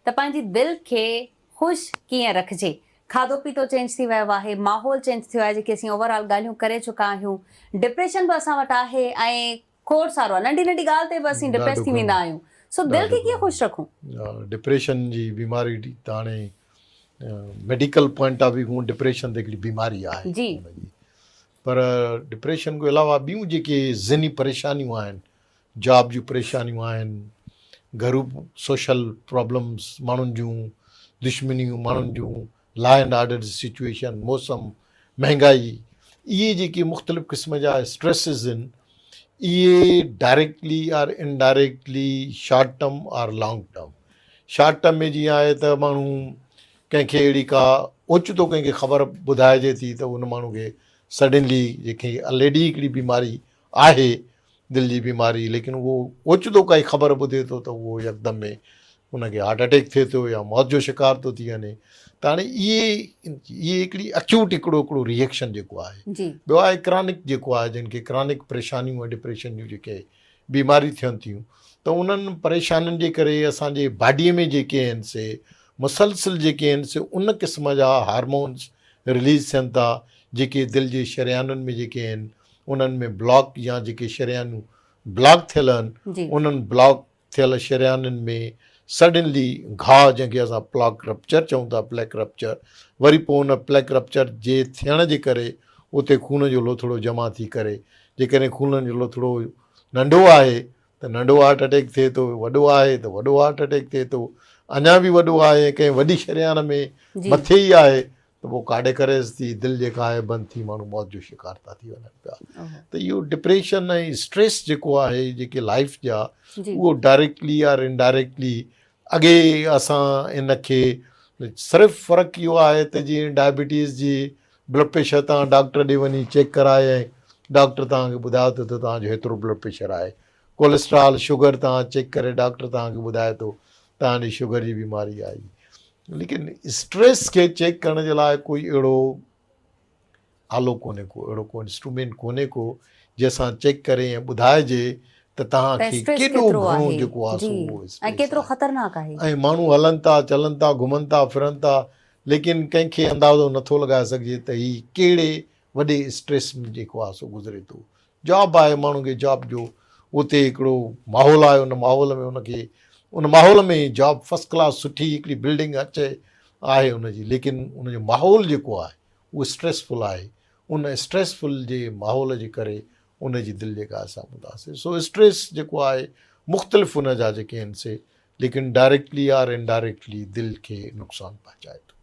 ته پنهنجي دل کي خوش ڪيئن رکجي. کاڌو پيتو چينج ٿي ويو آهي، ماحول چينج ٿيو آهي جيڪي اسين اوور آل ڳالهيون ڪري چڪا آهيون. ڊپريشن به اسان وٽ آهي ۽ کوڙ سارو آهي. ننڍي ننڍي ڳالهه تي به اسين ڊپريس ڏاڍو ٿي گهڻو ويندا آهيون. سو دل ڏاڍو کي ڪيئن گهڻو خوش رکون؟ ڊپريشن جي بيماري ته هاڻي ميڊيڪل پوائنٽ آف ويو کان ڊپريشن ته هڪڙي بيماري آهي جي. ان جي پر ڊپريشن کان علاوه ٻيون جيڪي ذهني پريشانيون آهن جاب جون پريشانيون آهن گهرو سوشل پرابلمس ماڻهن جون دشمنيون ماڻهن جون لا اينڊ آرڊر جي سچويشن موسم مهنگائي اهي جيڪي مختلف قسم جا اسٽريسز آهن اهي directly or indirectly short term or long term short term ۾ جيئن آهي ته ماڻهو ڪنهن کي اهڙي ڪا اوچتو ڪنهن کي خبر ٻڌائجي ٿي ته ان ماڻهو کي سڊنلي جيڪي الريڊي هڪڙي بيماري آهي دل جي بيماري ليڪن اهو اوچتو ڪائي خبر ٻڌي ٿو ته اهو يڪدم ۾ ان کي هارٽ اٽيڪ ٿئي ٿو يا موت جو شڪار ٿو ٿي وڃي ته هاڻي اهي اهي هڪڙي اڪيوٽ هڪڙو هڪڙو ريئڪشن جيڪو آهي جي ٻيو آهي ڪرانڪ جيڪو آهي جن کي ڪرانڪ پريشانيون ۽ ڊپريشن جون جيڪي بيماريون ٿين ٿيون ته انهن پريشانين جي ڪري اسان جي باڊي ۾ جيڪي آهن سي مسلسل جيڪي آهن سي ان قسم جا هارمونس رليز ٿين ٿا جيڪي دل جي شريانن ۾ جيڪي آهن انهن ۾ بلاڪ يا جيڪي شريانون بلاڪ ٿيل آهن انهن بلاڪ ٿيل شريانن ۾ سڊنلي گهاء جنهن کي اسان پلاڪ رپچر چئون ٿا پليڪ رپچر وري پوء ان پليڪ رپچر جي ٿيڻ جي ڪري اتي خون جو لوٿڙو جمع ٿي ڪري جيڪڏهن خون جو لوٿڙو ننڍو آهي ته ننڍو هارٽ اٽيڪ ٿئي ٿو وڏو آهي ته وڏو هارٽ اٽيڪ ٿئي ٿو اڃا به وڏو آهي ڪنهن وڏي شريان ۾ مٿي ئي آهي ته پوء ڪاڏي ڪريس ٿي دل جيڪا آهي بند ٿي ماڻهو موت جو شڪار ٿا ٿي وڃن پيا ته اهو ڊپريشن ۽ اسٽريس جيڪو آهي جيڪي لائف جا اهو ڊائريڪٽلي آر انڊائريڪٽلي اڳي اسان ان کي صرف فرق اهو آهي ته جيئن ڊائبٽيز جي بلڊ پريشر تان ڊاڪٽر ڏي وڃي چيڪ ڪرائي ۽ ڊاڪٽر توهان کي ٻڌايو ته توهان جو هيترو بلڊ پريشر آهي ڪوليسٽرال شگر توهان چيڪ ڪري ڊاڪٽر توهان کي ٻڌائي ٿو توهان جي شگر جي بيماري آهي ليڪن اسٽريس کي چيڪ ڪرڻ جي لاء ڪوئي اهڙو آلو ڪونهي ڪو اهڙو ڪو انسٽرومينٽ ڪونهي ڪو جنهن سان چيڪ ڪري ۽ ٻڌائجي ته توهان کي ڪيڏو گهڻو جيڪو آهي سو اهو اسٽريس ڪيترو خطرناڪ آهي ۽ ماڻهو هلن ٿا چلن ٿا گهمن ٿا ڦرن ٿا ليڪن ڪنهن کي اندازو نٿو لڳائي سگهجي ته هي ڪهڙي وڏي اسٽريس ۾ جيڪو آهي سو گذري ٿو جاب آهي ماڻهو کي جاب جو اتي هڪڙو ماحول آهي ان ماحول ۾ ان کي ان ماحول ۾ جاب فرسٽ ڪلاس سٺي هڪڙي بلڊنگ اچي آهي ان جي ليڪن ان جو ماحول جيڪو آهي اهو اسٽريسفل آهي ان اسٽريسفل جي ماحول جي ڪري ان جي دل جيڪا آهي سا متاثر سو اسٽريس جيڪو آهي مختلف ان جا جيڪي آهن سي ليڪن ڊائريڪٽلي آر انڊائريڪٽلي دل کي نقصان پهچائي ٿو.